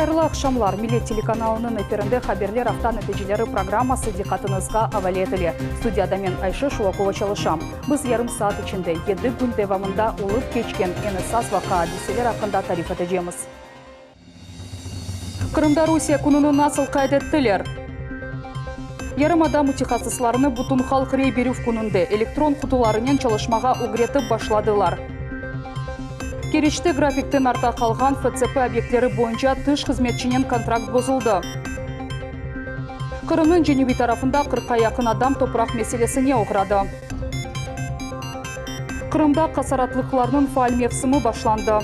Hayırlı aqşamlar! Millet telekanalınıñ efirinde Haberler afta neticeleri programması diqqatıñızğa avale etile. Studiyada men, Ayşe Şulakova çalışam. Biz yarım saat içinde yedi kün devamında olıp keçken eñ esas vaqia-adiseler aqqında tarif etecemiz. Qırımda Rusiye kününi nasıl qayd ettiler? Yarımada mütehassıslarını Bütünhalq rey berüv kününde elektron qutularınen çalışmağa ögretip başladılar. Keriçte grafikten arta qalğan FCP obyektleri boyunca tış hızmetçinen kontrakt bozuldı. Qırımnıñ cenübiy tarafında qırqqa yaqın adam topraq meselesine oğradı. Qırımda qasaratlıqlarnıñ faal mevsimi başlandı.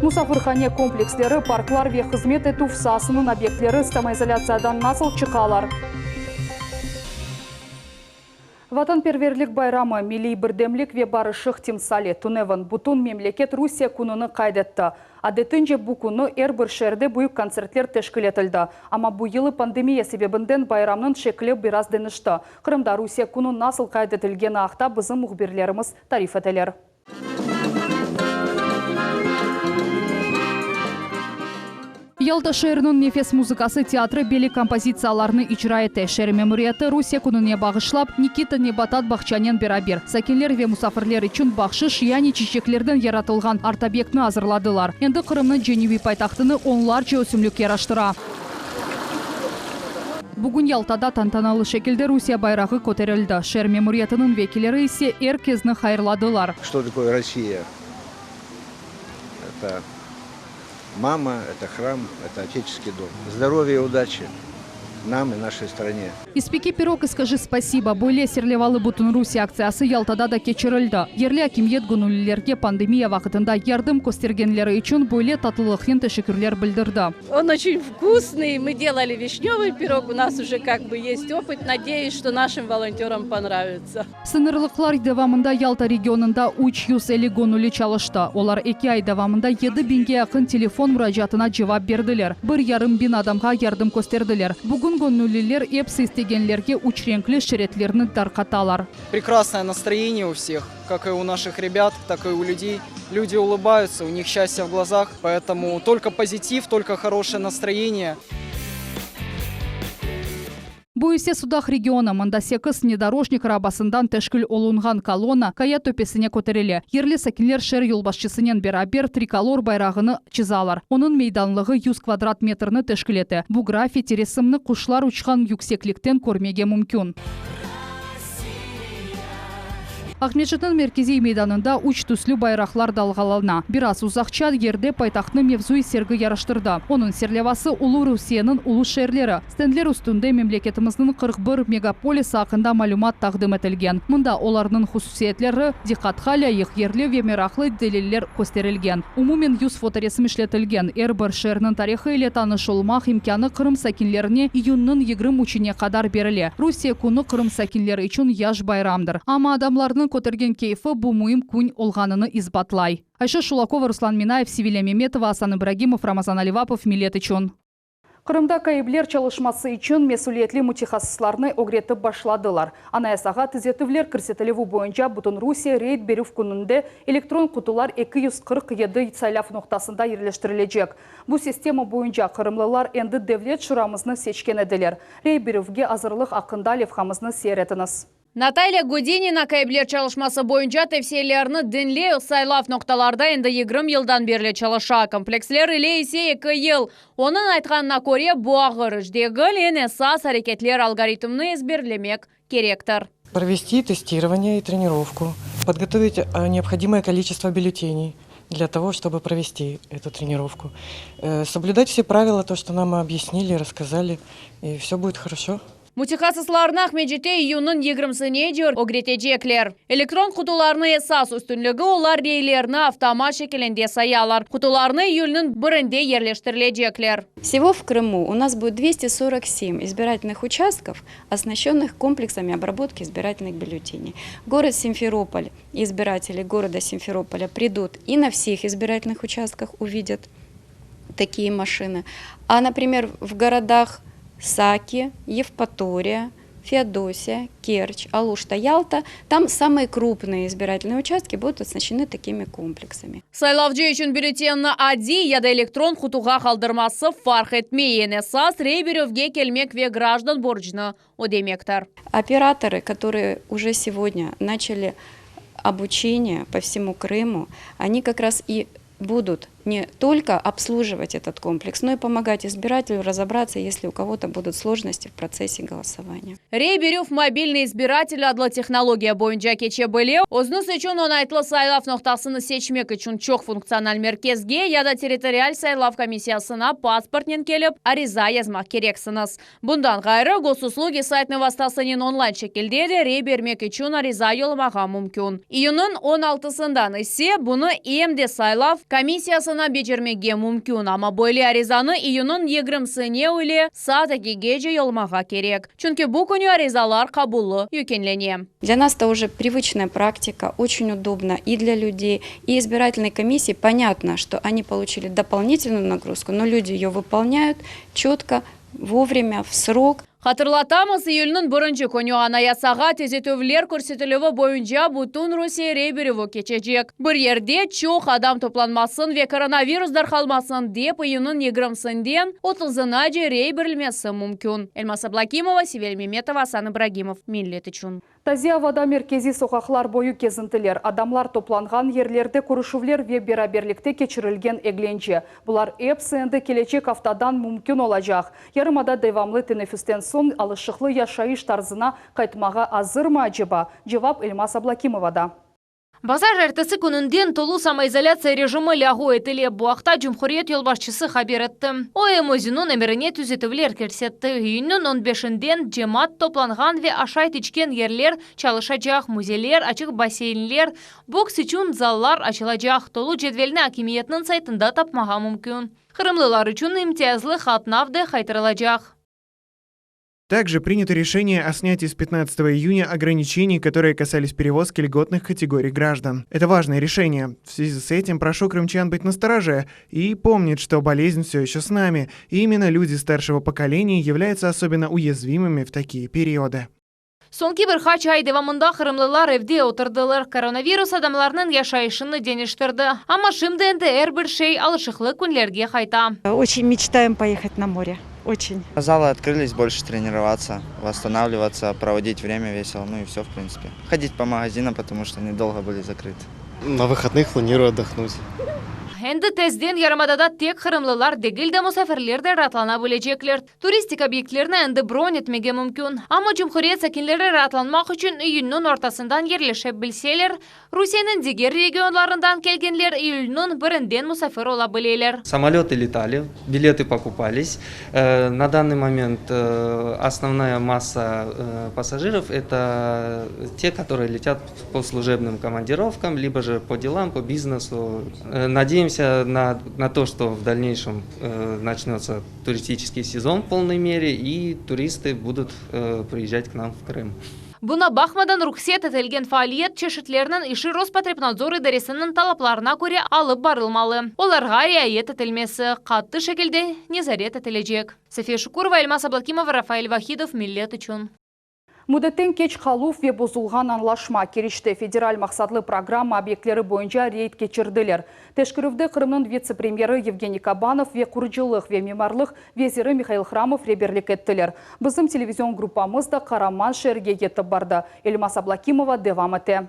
Musafirhane kompleksleri, parklar ve hızmet etüv saasınıñ obyektleri samoizolâtsiyadan nasıl çıqalar? Vatanperverlik bayramı, milliy birdemlik ve barışıq timsali, tünevin bütün memleket Rusiye kününi qayd etti. Adetince bu künü er bir şeerde büyük kontsertler teşkil etildi. Amma bu yılı pandemiya sebebinden bayramnıñ şekli biraz deñişti. Qırımda Rusiye künü nasıl qayd etilgeni aqta bizim mühbirlerimiz tarif eteler. Yalta şeeriniñ Nefes muzıkası teatri belli kompozitsiyalarnı icra ete. Şeer memuriyeti Rusiye kününe bağışlap, Nikita nebatat bağçanen beraber, sakinler ve musafirler içün bahşış, yani çiçeklerden yaratılğan art-obyektni azırladılar. Endi Qırımnıñ cenübiy paytahtını onlarca ösümlik yaraştıra. Bugün Yaltada tantanalı şekilde Rusiye bayrağı köterildi, şeer memuriyetiniñ vekilleri ise er kezni hayırladılar. Что такое Россия? Это мама, это храм, это отеческий дом. Здоровья и удачи нам и нашей стране. Испеки пирог и скажи спасибо, böyle serlevalı Bütünrusiye aktsiyası Yaltada da keçirildi. Yerli akimiyet göñüllilerge pandemiya vaqtında yardım köstergenleri içün böyle tatlılıqnen teşekkürler bildirdi. On oçün vkusnıy, mı delali vişnövıy pirog, u nas uje kak bı yest opıt, nadeyüs, çto naşım volontöram ponravitsa. Sıñırlıqlar devamında Yalta regionında 350 göñülli çalıştı. Olar eki ay devamında yedi biñge yaqın telefon muracaatına cevap berdiler, bir yarım biñ adamğa yardım kösterdiler. Bugün göñülliler episi istegenlerge üç renkli şeritlerni tarqatalar. Прекрасное настроение у всех, как и у наших ребят, так и у людей. Люди улыбаются, у них счастье в глазах, поэтому только позитив, только хорошее настроение. Bu ise Sudaq regionı, mında sekiz vnedorojnik arabasından teşkil olunğan kolonna qaya töpesine köterile. Yerli sakinler şeer yolbaşçısınen beraber trikolor bayrağını çızalar. Onıñ meydanlığı yüz kvadrat metrni teşkil ete. Bu graffiti resimni quşlar uçqan yükseklikten körmege mümkün. Aqmescitniñ merkeziy meydanında üç tüslü bayraqlar dalğalana. Biraz uzaqça yerde paytahtnı mevzuiy sergi yaraştırdı. Onıñ serlevası Ulu Rusiyeniñ ulu şeerleri. Stendler üstünde memleketimizniñ 41 megapolisi aqqında malümat taqdim etilgen. Mında olarnıñ hususiyetleri, diqqatqa lâyıq yerli ve meraqlı deliller kösterilgen. Umumen yüz fotoresim işletilgen. Er bir şeerniñ tarihı ile tanış olmaq imkânı Qırım sakinlerine iyünniñ yigirmi üçüne qadar berile. Rusiye künü Qırım sakinleri içün yaş bayramdır. Amma adamlarnıñ kötergen keyfi bu müim kün olğanını isbatlay. Ayşe Şulakova, Ruslan Minayev, Sevilâ Memetova, Asan İbragimov, Ramazan Alivapov, Millet içün. Qırımda KAİBler çalışması içün mesüliyetli mütehassıslarnı ögretip başladılar. Anayasağa tüzetüvler kirsetilüvi boyunca Bütünrusiye rey berüv kününde elektron qutular 247 saylav noqtasında yerleştirilecek. Bu sistema boyunca qırımlılar endi Devlet şuramıznı seçken ediler. Rey berüvge azırlıq aqqında levhamıznı seyir etiñiz. Natalya Gudinina KAİBler çalışması boyunca tevsiyelerni diñley, saylav noqtalarda endi 20 yıldan berli çalışa, kompleksler ile ise eki yıl. Onıñ aytqanına köre, bu ağır iş degil, eñ esas areketler algoritmni ezberlemek kerektir. Провести тестирование и тренировку, подготовить необходимое количество бюллетеней для того, чтобы провести эту тренировку. Соблюдать все правила, то, что нам объяснили, рассказали, и все будет хорошо. Mütehassıslarnı Aqmescitte iyünniñ 20-sine ögretecekler. Elektron qutularnıñ esas üstünligi olar reylerni avtomat şekilinde sayalar. Qutularnı iyülniñ birinde yerleştirilecekler. Всего в Крыму у нас будет 247 избирательных участков, оснащенных комплексами обработки избирательных бюллетеней. Город Симферополь, избиратели города Симферополя придут и на всех избирательных участках увидят такие машины. А, например, в городах Саки, Евпатория, Феодосия, Керчь, Алушта, Ялта. Там самые крупные избирательные участки будут оснащены такими комплексами. Saylavcı içün bülletenni adiy ya da elektron qutuğa qaldırması farq etmey. Eñ esas rey berüvge kelmek ve grajdan borcunı ödemektir. Операторы, которые уже сегодня начали обучение по всему Крыму, они как раз и будут не только обслуживать этот комплекс, но и помогать избирателю разобраться, если у кого-то будут сложности в процессе голосования. Rey berüv Мобильный избиратель adlı tehnologiya boyunca keçe bile. Özüñiz içün oñaytlı saylav noqtasını seçmek içün çoq funktsional merkezge ya da territorial saylav komissiyasına pasportnen kelip ariza yazmaq kereksiñiz. Bundan ğayrı Госуслуги saytınıñ vastasınen onlayn şekilde de rey bermek içün ariza yollamağa mümkün. İyünniñ 16-sından ise bunı em de saylav komissiyasında becermege mümkün. Amma böyle arizanı iyünniñ 20-sine üyle saat 2-gece yollamağa kerek. Çünki bu künü arizalar qabulı yekünlene. Для нас это уже привычная практика, очень удобно и для людей, и избирательной комиссии. Понятно, что они получили дополнительную нагрузку, но люди ее выполняют четко, вовремя, в срок. Hatırlatamız, iyülniñ birinci künü Anayasağa tüzetüvler kirsetilüvi boyunca bütün Rusiye rey berüvi keçecek. Bir yerde çoq adam toplanmasın ve koronavirus darqalmasın dep iyünniñ 20-sinden 30-ınace rey berilmesi mümkün. Elmaz Ablakimova, Sevel Memetova, Asan İbragimov. Millet içün. Taze avada merkeziy soqaqlar boyu kezintiler, adamlar toplanğan yerlerde körüşüvler ve beraberlikte keçirilgen eglence. Bular episi endi kelecek aftadan mümkün olacaq. Yarımada devamlı teneffüsten soñ alışıqlı yaşayış tarzına qaytmağa azırmı aceba? Cevap Elmaz Ablakimovada. Bazarertesi kününden tolu samoizolâtsiya rejimi lâğu etile. Bu aqta Cumhuriyet yolbaşçısı haber etti. O em özüniñ emirine tüzetüvler kirsetti. İyünniñ 15-inden cemaat toplanğan ve aşayt içken yerler çalışacaq, müzeyler, açıq basseynler, boks içün zallar açılacaq. Tolu cedvelni akimiyetniñ saytında tapmağa mümkün. Qırımlılar içün imtiyazlı qatnav da qaytarılacaq. Также принято решение о снятии с 15 июня ограничений, которые касались перевозки льготных категорий граждан. Это важное решение. В связи с этим прошу крымчан быть настороже и помнить, что болезнь все еще с нами, и именно люди старшего поколения являются особенно уязвимыми в такие периоды. Soñki bir qaç ay devamında qırımlılar evde oturdılar. Koronavirus adamlarnıñ yaşayışını deñiştirdi. Amma şimdi endi er bir şey alışıqlı künlerge qayta. Очень мечтаем поехать на море. Очень. Залы открылись, больше тренироваться, восстанавливаться, проводить время весело, ну и все, в принципе. Ходить по магазинам, потому что они долго были закрыты. На выходных планирую отдохнуть. Endi tezden yarımadada tek qırımlılar degil de musafirler de raatlana bilecekler. Turistik obyektlerni endi bron etmege mümkün. Amma cumhuriyet sakinleri raatlanmaq içün iyünniñ ortasından yerleşe bilseler, Rusiyeniñ diger regionlarından kelgenler iyülniñ birinden musafir ola bileler. Самолеты летали, билеты покупались. На данный момент основная масса пассажиров это те, которые летят по служебным командировкам, либо же по делам, по бизнесу. Надеемся на то, что в дальнейшем начнется туристический сезон в полной мере и туристы будут приезжать к нам в Крым. Buña baqmadan ruhset etilgen faaliyet çeşitleriniñ işi Rospotrebnadzor idaresiniñ talaplarına köre alıp barılmalı. Olarğa riayet etilmesi qattı şekilde nezaret etilecek. Safiye Şukurova, Elmaz Ablakimova, Rafael Vahidov, Millet içün. Müddetten keç qaluv ve bozulğan añlaşma Keriçte federal maqsatlı programma obyektleri boyunca reyd keçirdiler. Teşkerüvde Qırımnıñ vitse-premyeri Yevgeniy Kabanov ve qurucılıq ve mimarlıq veziri Mihail Hramov reberlik ettiler. Bizim televizion gruppamız da qaraman şeerge yetip bardı. Elmaz Ablakimova devam ete.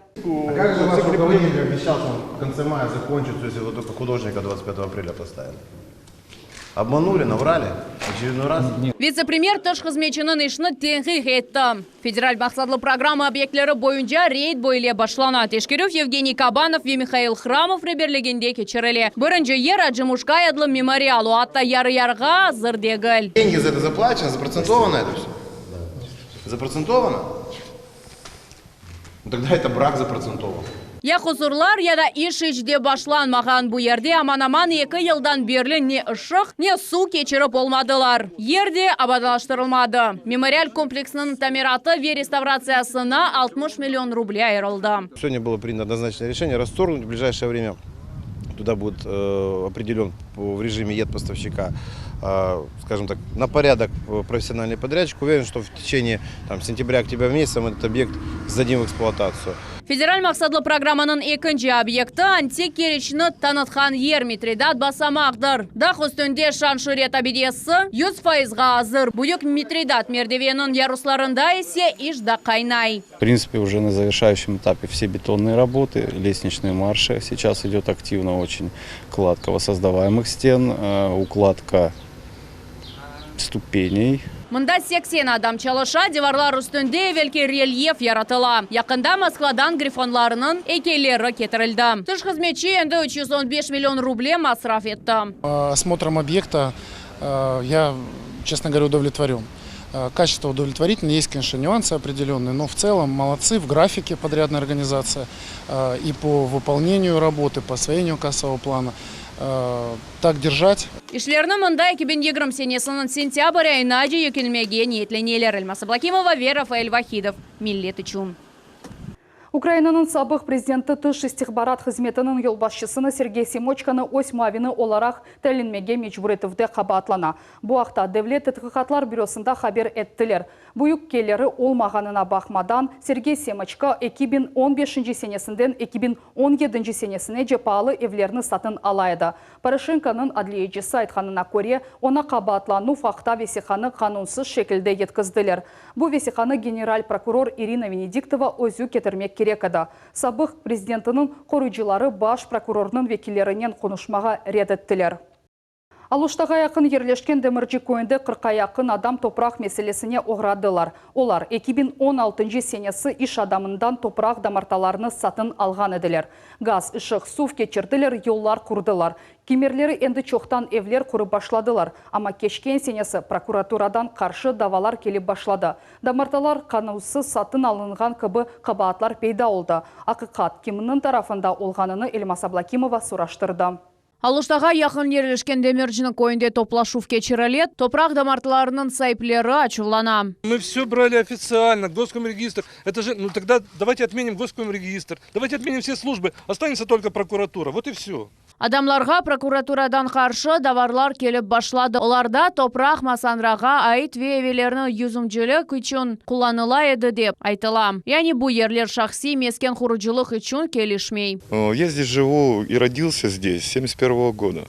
А как же ваш руководитель обещал, что в конце мая закончится, если вы только художника 25 апреля поставили? Обманули, наврали? Очередной раз? Vitse-premyer tış hızmetçiniñ işini tenqit etti. Federal maqsatlı programma obyektleri boyunca reyd böyle başlana. Teşkerüv Yevgeniy Kabanov ve Mihail Hramov reberliginde keçirile. Birinci yer Acımuşkay adlı memorial, o atta yarı-yarığa azır degil. Деньги за это заплачены, запроцентовано это все? Запроцентовано? Ну, тогда это брак запроцентован. Ya qusurlar ya da iş iç de başlanmağan bu yerde aman-aman 2 yıldan berli ne ışıq, ne suv keçirip olmadılar. Yer de abadanlaştırılmadı. Memorial kompleksiniñ tamiratı ve restavratsiyasına 60 million ruble ayırıldı. Сегодня было принято однозначное решение расторгнуть в ближайшее время. Туда будет определен в режиме ЕД поставщика. скажем так, на порядок профессиональный подрядчик. Уверен, что в течение там, сентября-октября месяца мы этот объект сдадим в эксплуатацию. Federal maqsatlı programmanıñ ekinci obyekti antik Keriçni tanıtqan yer Mitridat basamaqtır. Dağ üstünde şan-şüret abidesi 100 fayızğa azır. Büyük Mitridat merdiveniniñ yaruslarında ise iş da qaynay. В принципе, уже на завершающем этапе все бетонные работы, лестничные марши. Сейчас идет активно очень кладка воссоздаваемых стен, укладка ступеней. Mında 80 adam çalışa, divarlar üstünde evelki relyef yaratıla. Yaqında Moskvadan grifonlarnıñ eykelleri ketirildi. Tış hızmetçi endi 315 million ruble masraf etti. Осмотром объекта я, честно говоря, удовлетворен. Качество удовлетворительное, есть, конечно, нюансы определенные, но в целом молодцы в графике подрядная организация и по выполнению работы, по освоению кассового плана. Так держать. İşlerni mında 2020 senesiniñ sentâbr ayınace yekünlemege niyetleneler. Elmaz Ablakimova ve Rafael Vahidov. Millet içün. Ukrainanıñ sabıq prezidenti tış istihbarat hızmetiniñ yolbaşçısını Sergey Simoçkanı öz muavini olaraq tayinlenmege mecbur etüvde qabaatlana. Bu aqta Devlet tedqiqatlar bürosında haber ettiler. Büyük keliri olmağanına baqmadan, Sergey Simoçka 2015 senesinden 2017 senesinece paalı evlerni satın ala edi. Poroşenkonıñ adliyecisi aytqanına köre, oña qabaatlanuv aqta vesiqanı qanunsız şekilde yetkizdiler. Bu vesiqanı general prokuror İrina Venediktova özü ketirmek kerek edi. Sabıq prezidentiniñ qoruyıcıları baş prokurornıñ vekillerinen qonuşmağa red ettiler. Aluştağa yaqın yerleşken Demirci köyünde 40-qa yaqın adam topraq meselesine oğradılar. Olar 2016 senesi iş adamından topraq damartalarını satın alğan ediler. Gaz, ışıq, suv keçirdiler, yollar qurdılar. Kimerleri endi çoqtan evler qurıp başladılar. Amma keçken senesi prokuraturadan qarşı davalar kelip başladı. Damartalar qanunsız satın alınğan kibi qabaatlar peyda oldı. Aqiqat kimniñ tarafında olğanını Elmaz Ablakimova soraştırdı. Aluştağa yaqın yerleşken Demirciniñ köyünde toplaşuv keçirile, topraq damartılarınıñ saipleri açuvlana. Мы все брали официально, Госкомрегистр. Это же, ну тогда давайте отменим Госкомрегистр, давайте отменим все службы, останется только прокуратура. Вот и все. Adamlarğa prokuraturadan qarşı davalar kelip başladı. Olarda topraq Massandrağa ait ve evlerni yüzümcilik içün qullanıla edi dep aytıla. Yani bu yerler şahsiy mesken qurucılıq içün kelişmey. Я здесь живу и родился здесь с 71 года.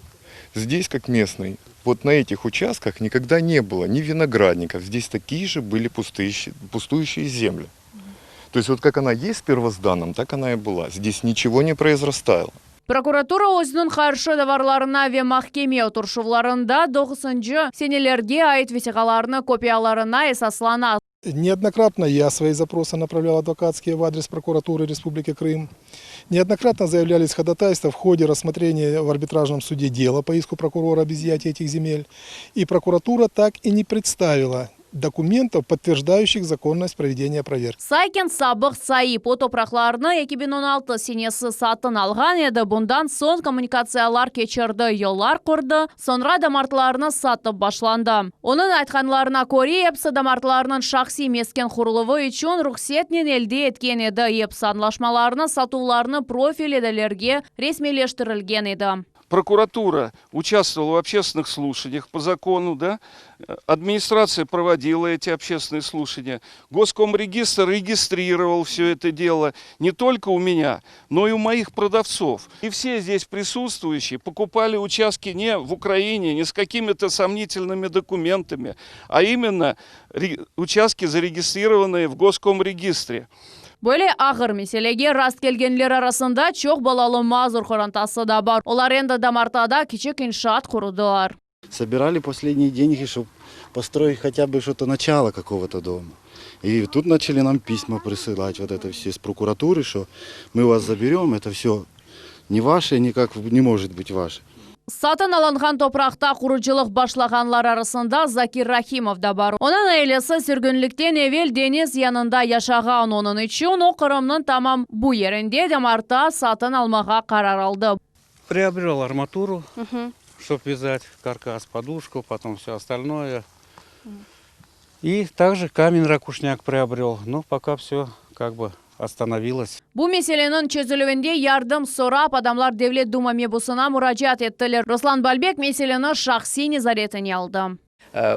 Здесь, как местный, вот на этих участках никогда не было ни виноградников. Здесь такие же были пустующие, пустующие земли. То есть вот как она есть в первозданном, так она и была. Здесь ничего не произрастало. Prokuratura özüniñ qarşı davalarına ve mahkeme oturışuvlarında 90 senelerge ait vesiqalarnıñ kopiyalarına esaslana. Неоднократно я свои запросы направлял адвокатские в адрес прокуратуры Республики Крым. Неоднократно заявлялись ходатайства в ходе рассмотрения в арбитражном суде дела по иску прокурора об изъятии этих земель. И прокуратура так и не представила документов, подтверждающих законность проведения проверки. Saykin sabıq saip o topraqlarnı 2016 senesi satın alğan edi. Bundan soñ kommunikatsiyalar keçirdi, yollar qurdı, soñra damartılarnı satıp başlandı. Onıñ aytqanlarına köre, episi damartılarnıñ şahsiy mesken quruluvı içün ruhsetnen elde etken edi. Episi añlaşmalarnı satuvlarnı profil idarelerge resmiyleştirilgen edi. Прокуратура участвовала в общественных слушаниях по закону, да? Администрация проводила эти общественные слушания. Госкомрегистр регистрировал все это дело не только у меня, но и у моих продавцов. И все здесь присутствующие покупали участки не в Украине, не с какими-то сомнительными документами, а именно участки, зарегистрированные в Госкомрегистре. Böyle ağır meselege rast kelgenler arasında çoq balalı Mazur qorantası da bar. Olar endi damartada kiçik inşaat qurdılar. Собирали последние деньги, чтобы построить хотя бы что-то начало какого-то дома. И тут начали нам письма присылать, вот это все с прокуратуры, что мы вас заберем, это все не ваше, никак не может быть ваше. Satın alınğan topraqta qurucılıq başlağanlar arasında Zakir Rahimov da bar. Onıñ ailesi sürgünlikten evel deñiz yanında yaşağan onıñ içün o Qırımnıñ tamam bu yerinde damarta satın almağa qarar aldı. Приобрел арматуру, чтобы вязать каркас, подушку, потом все остальное. И также камень ракушняк приобрел. Но пока все как бы обошлось. Остановилось. Bu meseleniñ çezilüvinde yardım sorap, adamlar Devlet Duma mebusına muracaat ettiler. Ruslan Balbek meseleni şahsiy nezaretine aldı.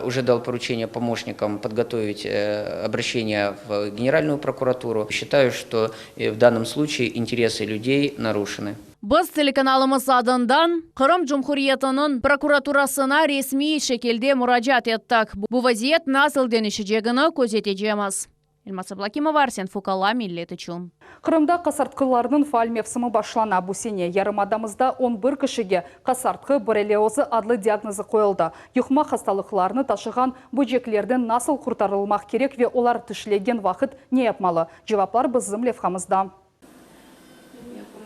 Уже дал поручение помощникам подготовить обращение в Генеральную прокуратуру. Считаю, что в данном случае интересы людей нарушены. Biz telekanalımız adından Qırım Cumhuriyetiniñ prokuraturasına resmiy şekilde muracaat ettik. Bu vaziyet nasıl deñişecegini közetecemiz. Elmaz Ablâkimova, Arsen Fukala, Millet içün. Qırımda qasartqılarnıñ faal mevsimi başlana. Bu sene yarımadamızda on bir kişige qasartqı borreliozı adlı diagnozı qoyuldı. Yuqma hastalıqlarnı taşığan böceklerden nasıl qurtarılmaq kerek ve olar tişlegen vaqıt ne yapmalı? Cevaplar bizim levhamızda.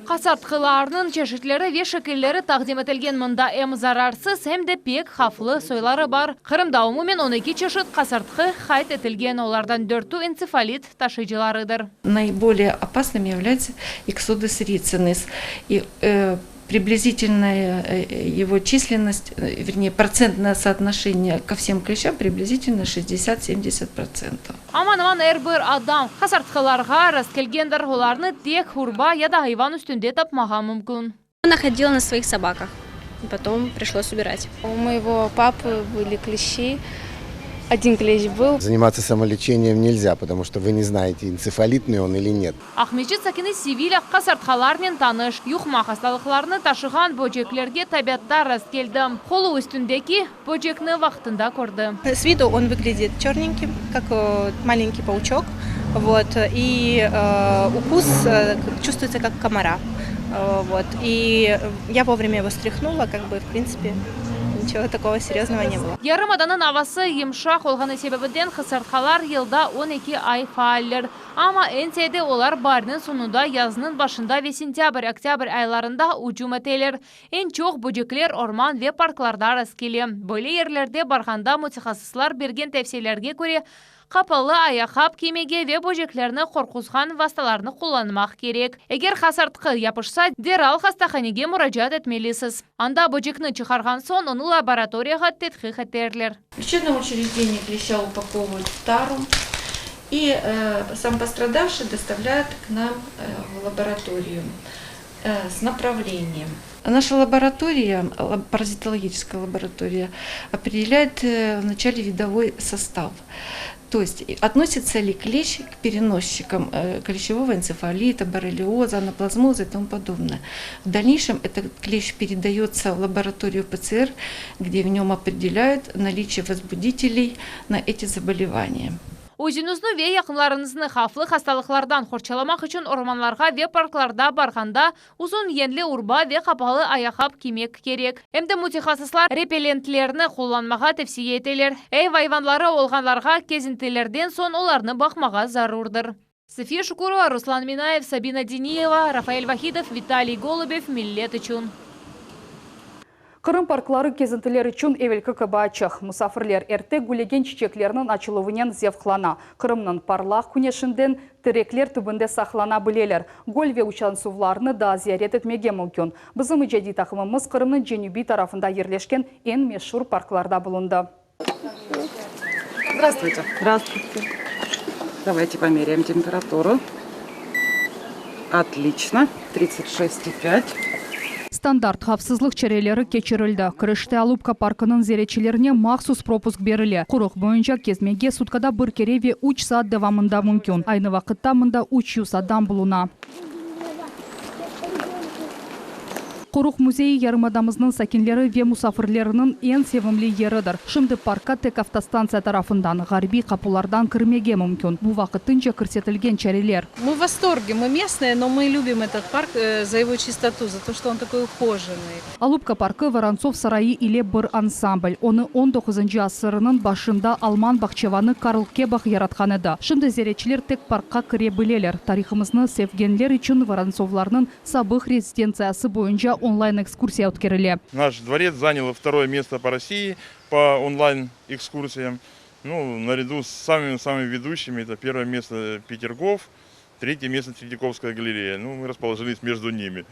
Qasartqılarnıñ çeşitleri ve şekilleri taqdim etilgen mında em zararsız, em de pek havflı soyları bar. Qırımda umumen 12 çeşit qasartqı qayd etilgen, olardan dörtü entsefalit taşıyıcılarıdır. Наиболее опасным является иксодес рицинус. И приблизительная его численность, вернее, процентное соотношение ко всем клещам приблизительно 60-70%. Aman-aman er bir adam qasartqılarğa rastkelgendir, olarnı tek urba ya da ayvan üstünde tapmağa mümkün. Находила на своих собаках, потом пришлось убирать. У моего папы были клещи, один клещ был. Заниматься самолечением нельзя, потому что вы не знаете, энцефалитный он или нет. Aqmescit sakini Sevilâ qasartqılarnen tanış. Yuqma hastalıqlarnı taşığan böceklerge tabiatta rastkeldi. Qolu üstündeki böcekni vaqtında kördi. С виду он выглядит черненьким, как маленький паучок. Вот, и э, укус э, чувствуется как комара. Э, вот, и я вовремя его стряхнула, как бы, в принципе, ничего такого серьезного не было. Yarımadanıñ avası yımşaq olğanı sebebinden qasartqılar yılda 12 ay faaller. Amma eñ ziyade olar baarniñ soñunda, yaznıñ başında ve sentâbr-oktâbr aylarında ücüm eteler. Eñ çoq böcekler orman ve parklarda rastkele. Böyle yerlerde barğanda mütehassıslar bergen tevsiyelerge köre qapalı ayaqqap kiymege ve böceklerni qorquzğan vastalarnı qullanmaq kerek. Eger qasartqı yapışsa, deral hastahanege muracaat etmelisiz. Anda böcekni çıqarğan soñ onı laboratoriyağa tedqiq eterler. В лечебном учреждении клеща упаковывают в тару, и э, сам пострадавший доставляет к нам э, в лабораторию э, с направлением. Наша лаборатория, паразитологическая лаборатория, определяет вначале видовой состав. То есть относится ли клещ к переносчикам клещевого энцефалита, боррелиоза, анаплазмоза и тому подобное. В дальнейшем этот клещ передается в лабораторию ПЦР, где в нем определяют наличие возбудителей на эти заболевания. Özüñizni ve yaqınlarıñıznı havflı hastalıqlardan qorçalamaq içün ormanlarğa ve parklarda barğanda uzun yeñli urba ve qapalı ayaqqap kiymek kerek. Em de mütehassıslar repellentlerni qullanmağa tevsiye eteler. Ev ayvanları olğanlarğa kezintilerden soñ olarnı baqmağa zarurdır. София Шукурова, Руслан Минаев, Сабина Дениева, Рафаэль Вахидов, Виталий Голубев. Millet içün. Qırım parkları kezintiler içün evelki kibi açıq. Musafirler erte güllegen çiçeklerniñ açıluvınen zevqlana. Qırımnıñ parlaq küneşinden terekler tübünde saqlana bileler. Göl ve uçansuvlarnı da ziyaret etmege mümkün. Bizim icadiy taqımımız Qırımnıñ cenübiy tarafında yerleşken eñ meşur parklarda bulundı. Здравствуйте. Здравствуйте. Давайте померяем температуру. Отлично. 36,5. Standart havfsızlıq çareleri keçirildi. Kirişte Alupka parkınıñ ziyaretçilerine mahsus propusk berile. Qoruq boyunca kezmege sutkada bir kere ve üç saat devamında mümkün. Aynı vaqıtta mında 300 adam buluna. Qoruq müzeyi yarımadamıznıñ sakinleri ve musafirleriniñ eñ sevimli yeridir. Şimdi parkqa tek avtostantsiya tarafından, ğarbiy qapulardan kirmege mümkün. Bu vaqtınca kirsetilgen çareler. Мы в восторге, мы местные, но мы любим этот парк э, за его чистоту, за то, что он такой ухоженный. Alupka parkı Vorontsov sarayı ile bir ansambl. Onı 19 asırınıñ başında alman bağçavanı Karl Kebah yaratqan edi. Şimdi ziyaretçiler tek parkqa kire bileler. Tarihımıznı sevgenler içün Vorontsovlarnıñ sabıq rezidentsiyası boyunca onlayn ekskursiya ötkerile. Наш дворец занял второе место по России по онлайн-экскурсиям. Ну, наряду с самыми-самыми ведущими, это первое место Петергоф, третье место Третьяковская галерея. Ну, мы расположились между ними.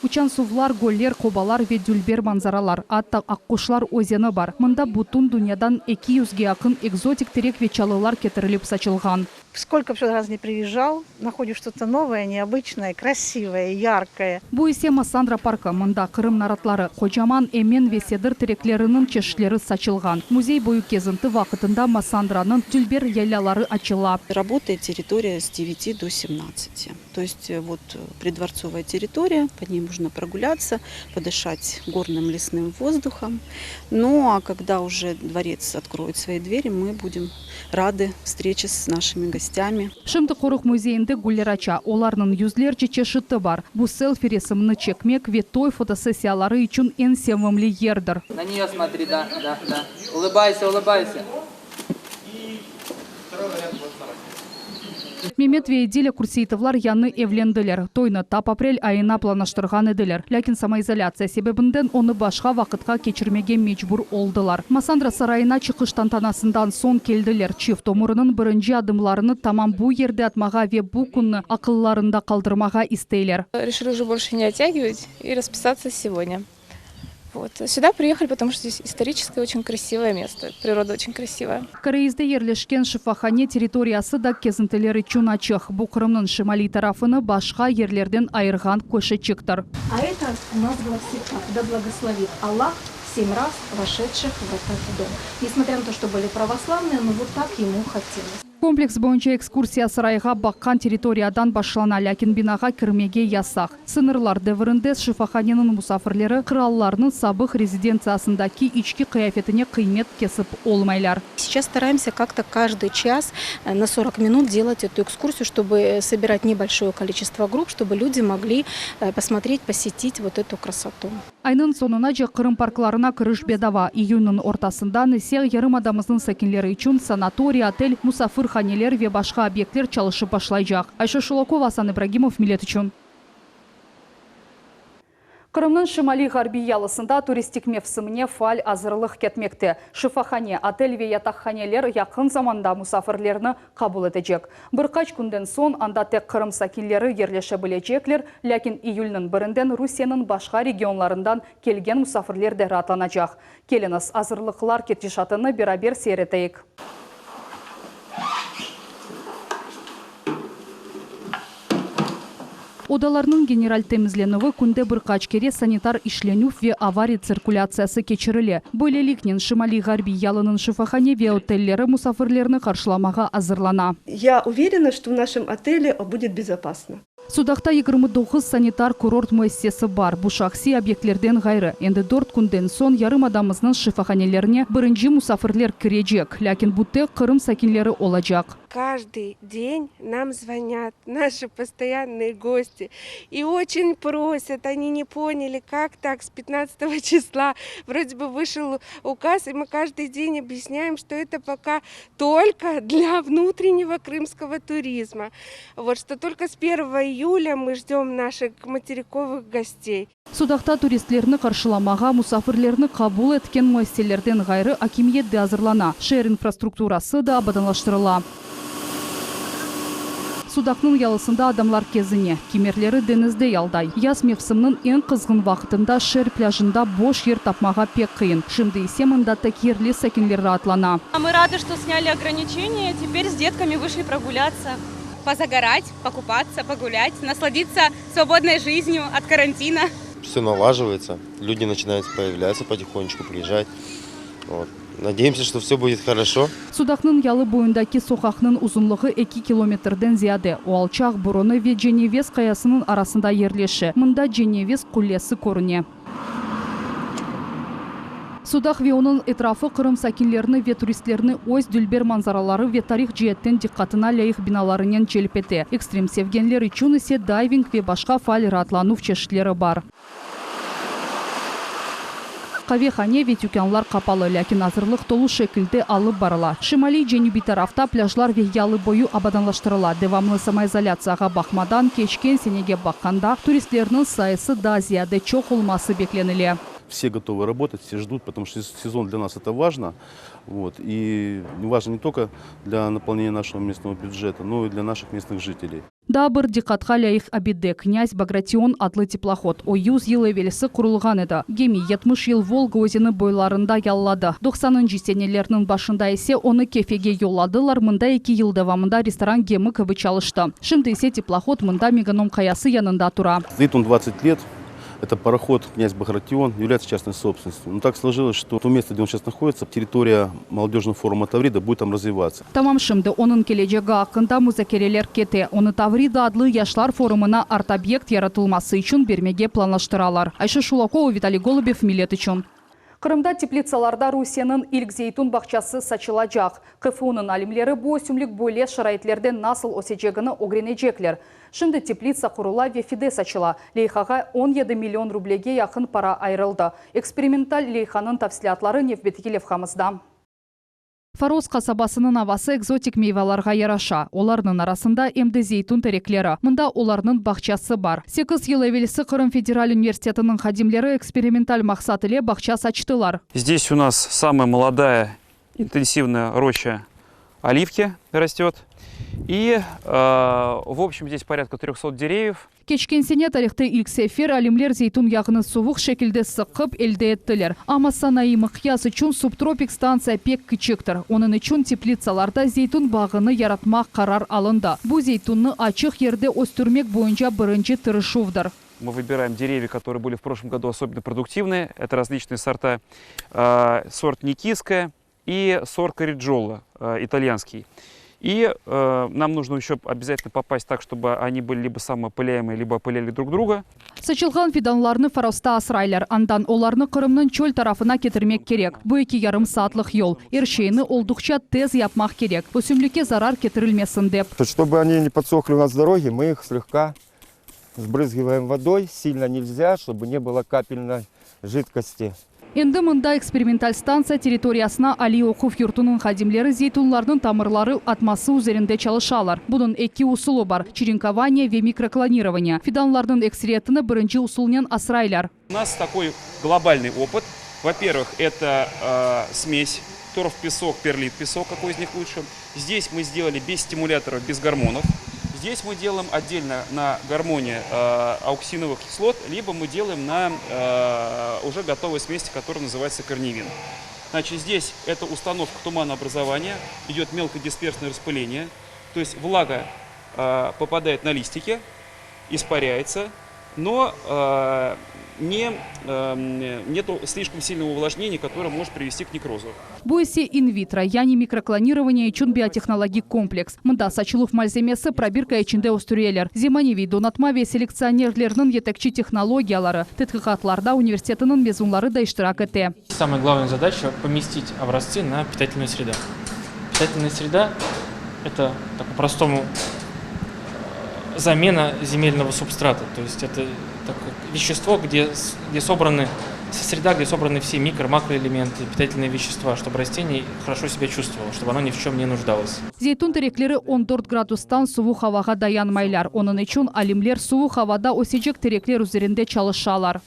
Uçan suvlar, göller, qobalar ve dülber manzaralar, atta Aqquşlar özeni bar. Mında bütün dünyadan eki yüzge yaqın ekzotik terek ve çalılar ketirilip saçılğan. Skolko bı раз ne priezjal, nahodiş çto-to novoye, neobıçnoye, krasivoye, yarkoye. Bu ise Massandra parkı, mında Qırım naratları, qocaman emen ve sedir terekleriniñ çeşitleri saçılğan. Müzey boyu kezinti vaqıtında Massandranıñ dülber yaylaları açıla. Rabotayet territoriya s devyati do semnatsati. To est vot pridvortsovaya territoriya, po ney mojno progulâtsya, podışat gornım lesnım vozduhom. Nu a kogda uje dvorets otkroet svoi dveri, mı budem radı vstreçe s našimi gostâmi. Şimdi qoruq müzeyinde güller aça, olarnıñ yüzlerce çeşiti bar. Bu selfi resimini çekmek ve toy fotosessiyaları içün eñ sevimli yerdir. Na neye smotri, da, da, da. Ulıbaysa, ulıbaysa. Memet ve Edile Kurseitovlar yañı evlendiler. Toynı tap aprel ayına planlaştırğan ediler, lâkin samoizolâtsiya sebebinden onı başqa vaqıtqa keçirmege mecbur oldılar. Massandra sarayına çıqış tantanasından soñ keldiler. Çift ömüriniñ birinci adımlarını tamam bu yerde atmağa ve bu künni aqıllarında qaldırmağa isteyler. Reşili uje bolşe ne ottâgivat i raspisatsâ segodnâ. Vot. Süda priyehali, potomu çto zdes istoriçeskoye oçen krasivoye mesto, priroda oçen krasivaya. Koreizde yerleşken şifahane territoriyası da kezintiler içün açıq. Bu Qırımnıñ şimaliy tarafını başqa yerlerden ayırğan köşeçiktir. A eto u nas glasiit tak, Da blagoslovit Allah semь raz voşedşih v etot dom. Nesmotrâ na to, çto byli pravoslavnye, no vot tak emu hotelos. Kompleks boyunca ekskursiya sarayğa baqqan territoriyadan başlana, lâkin binağa kirmege yasaq. Sıñırlar devirinde şifahaneniñ musafirleri qırallarnıñ sabıq rezidentsiyasındaki içki qıyafetine qıymet kesip olmaylar. Seyças staraemsâ kak-to každıy ças na sorok minut delat etu ekskursiyu, çtoby sobirat nebolşoye koliçestvo grupp, çtoby lüdi mogli posmotret, posetit vot etu krasotu. Aynıñ soñunace Qırım parklarına kiriş bedava, iyünniñ ortasından ise yarımadamıznıñ sakinleri içün sanatoriy, otel, musafirhaneler ve başqa obyektler çalışıp başlaycaq. Ayşe Şulakova, Asan İbragimov, Millet içün. Qırımnıñ şimaliy-ğarbiy yalısında turistik mevsimine faal azırlıq ketmekte. Şifahane, otel ve yataqhaneler yaqın zamanda musafirlerni qabul etecek. Bir qaç künden soñ anda tek Qırım sakinleri yerleşe bilecekler, lâkin iyülniñ birinden Rusiyeniñ başqa regionlarından kelgen musafirler de raatlanacaq. Keliñiz, azırlıqlar ketişatını beraber seyir eteyik. Odalarnıñ general temizlenüvi künde bir qaç kere sanitar işlenüv ve ava retsirkulâtsiyası keçirile. Böyleliknen, şimaliy-ğarbiy yalınıñ şifahane ve otelleri musafirlerni qarşılamağa azırlana. Ya uverena, çto v našem otele budet bezopasno. Sudaqta 29 sanitar-kurort müessisesi bar, bu şahsiy obyektlerden ğayrı. Endi dört künden soñ yarımadamıznıñ şifahanelerine birinci musafirler kirecek, lâkin bu tek Qırım sakinleri olacaq. Каждый день нам звонят наши постоянные гости и очень просят, они не поняли, как так с пятнадцатого числа вроде бы вышел указ, и мы каждый день объясняем, что это пока только для внутреннего крымского туризма. Вот, что только с первого июля мы ждем наших материковых гостей. Sudaqta turistlerni qarşılamağa musafirlerni qabul etken müessiselerden ğayrı akimiyet de azırlana, şeer infrastrukturası da abadanlaştırıla. Sudaqnıñ yalısında adamlar kezine, kimerleri deñizde yalday. Yaz mevsimniñ eñ qızğın vaqıtında şeer plâjında boş yer tapmağa pek qıyın. Şimdi ise mında tek yerli sakinler raatlana. Мы рады, что сняли ограничения, теперь с детками вышли прогуляться. Позагорать, покупаться, погулять, насладиться свободной жизнью от карантина. Все налаживается, люди начинают появляться потихонечку, приезжать. Вот. Надеемся, что все будет хорошо. Sudaqnıñ yalı boyundaki soqaqnıñ uzunlığı eki kilometrden ziyade. O Alçaq burunı ve Ceneviz qayasınıñ arasında yerleşe. Mında Ceneviz qullesi körüne. Sudaq ve onıñ etrafı Qırım sakinlerini ve turistlerini öz dülber manzaraları ve tarih ceetten diqqatına lâyıq binalarınen celp ete. Ekstrem sevgenler içün ise dayving ve başqa faal raatlanuv çeşitleri bar. Qavehane ve tükânlar qapalı, lâkin azırlıq tolu şekilde alıp barıla. Şimaliy-cenübiy tarafta plâjlar ve yalı boyu abadanlaştırıla. Devamlı samoizolâtsiyağa baqmadan, keçken senege baqqanda, turistlerniñ sayısı daa ziyade çoq olması beklenile. Vse gotovı rabotat, vse ždut, potomu çto sezon dlâ nas eto vajno. Вот. И важно не только для наполнения нашего местного бюджета, но и для наших местных жителей. Daa bir diqqatqa lâyıq abide, Knâz Bagration adlı teplohod. O, yüz yıl evelsi qurulğan edi. Gemi 70 yıl Volga özeni boylarında yalladı. Doqsanıncı senelerniñ başında ise onı Kefege yolladılar, mında eki yıl devamında restoran gemi kibi çalıştı. Şimdi ise teplohod mında Meganom qayası yanında tura. Стоит он 20 лет. Это пароход «Князь Багратион», является частной собственностью. Но так сложилось, что то место, где он сейчас находится, территория молодежного форума «Таврида» будет там развиваться. Tamam şimdi onıñ kelecegi aqqında muzakereler kete. Onı Tavrida adlı yaşlar forumına art-obyekt yaratılması içün bermege planlaştıralar. Ayşe Şulakova, Vitaliy Golubev, Millet içün. Qırımda teplitsalarda Rusiyeniñ ilk zeytun bağçası saçılacaq. QFU-nıñ alimleri bu ösümlik böyle şaraitlerde nasıl ösecegini ögrenecekler. Şimdi teplitsa qurula ve fide saçıla. Leyhağa 17 million rublege yaqın para ayırıldı. Eksperimental leyhanıñ tafsilâtları nevbetteki levhamızda. Foros qasabasınıñ avası ekzotik meyvalarğa yaraşa. Olarnıñ arasında em de zeytun terekleri. Mında olarnıñ bağçası bar. Sekiz yıl evelsi Qırım federal universitetiniñ hadimleri eksperimental maqsat ile bağça saçtılar. Здесь у нас самая молодая интенсивная роща оливки растет. И, в общем, здесь порядка трехсот деревьев. Keçken sene tarihte ilk sefer alimler zeytun yağını suvuq şekilde sıqıp elde ettiler. Amma sanayı mıqyas içün subtropik stantsiya pek kiçiktir. Onıñ içün teplitsalarda zeytun bağını yaratmaq qarar alındı. Bu zeytunnı açıq yerde östürmek boyunca birinci tırışuvdır. Мы выбираем деревья, которые были в прошлом году особенно продуктивные. Это различные сорта. Сорт Никитская и сорт Кариджоло, итальянский. И нам нужно еще обязательно попасть так, чтобы они были либо самоопыляемые, либо опыляли друг друга. Saçılğan fidanlarnı Forosta asraylar. Andan olarnı Qırımnıñ çöl tarafına ketirmek kerek. Bu eki yarım saatlıq yol. Er şeyni olduqça tez yapmaq kerek, ösümlikke zarar ketirilmesin dep. Чтобы они не подсохли у нас в дороге, мы их слегка сбрызгиваем водой. Сильно нельзя, чтобы не было капельной жидкости. Endi mında eksperimental stantsiya territoriyasına aliy oquv yurtunıñ hadimleri zeytunlarnıñ tamırları atması üzerinde çalışalar. Bunıñ eki usulı bar, çerenkovaniye ve mikroklonirovaniye. Fidanlarnıñ ekseriyetini birinci usulnen asraylar. U nas takoy globalnyy opıt. Vo-pervıh, eto smесь торф-песок, перлит-песок, какой из них лучше. Здесь мы сделали без стимуляторов, без гормонов. Здесь мы делаем отдельно на гормоне ауксиновых кислот, либо мы делаем на уже готовой смеси, которая называется корневин. Значит, здесь это установка туманообразования, идет мелкодисперсное распыление, то есть влага попадает на листики, испаряется, но не, нету слишком сильного увлажнения, которое может привести к некрозу. Bu ise in-vitro, yani mikroklonirovaniye içün biotehnologik kompleks. Mında saçıluv malzemesi probirka içinde östüreler. Zemaneviy donatma ve selektsionerlerniñ yetekçi tehnologiyaları. Tedqiqatlarda universitetiniñ mezunları da iştirak ete. Самая главная задача поместить образцы на питательную среду. Питательная среда это, так по-простому, замена земельного субстрата. То есть это такое вещество, где, где собраны среда, где собраны все микро-, макроэлементы, питательные вещества, чтобы растение хорошо себя чувствовало, чтобы оно ни в чем не нуждалось. Zeytun terekleri 14 gradustan suvuq avağa dayanmaylar. Onıñ içün alimler suvuq avada ösecek terekler üzerinde çalışalar.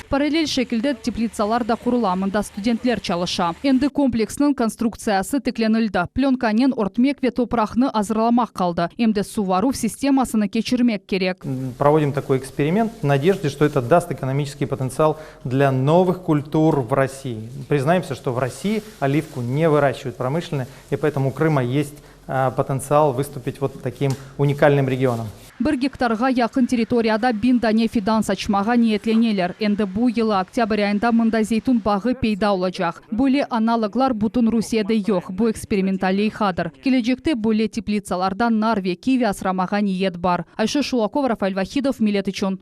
Parallel şekilde teplitsalar da qurula, mında studentler çalışa. Endi kompleksniñ konstruktsiyası tiklenildi, plönkanen örtmek ve topraqnı azırlamaq qaldı, em de suvaruv sistemasını keçirmek kerek. Проводим такой эксперимент в надежде, что это даст экономический потенциал для новых культур в России. Признаемся, что в России оливку не выращивают промышленно, и поэтому у Крыма есть потенциал выступить вот таким уникальным регионом. Bir gektarğa yaqın territoriyada 1000 dane fidan saçmağa niyetleneler. Endi bu yılı oktâbr ayında mında zeytun bağı peyda olacaq. Böyle analoglar bütün Rusiyede yoq, bu eksperimental leyhadır. Kelecekte böyle teplitsalarda nar ve kivi asramağa niyet bar. Ayşe Şulakova, Rafael Vahidov, Millet içün.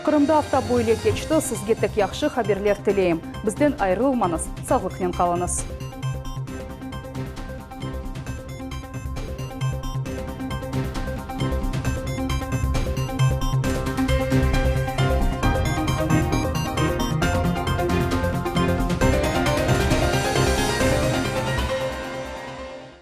Qırımda afta böyle keçti, sizge tek yahşı haberler tileyim. Bizden ayırılmañız, sağlıqnen qalıñız.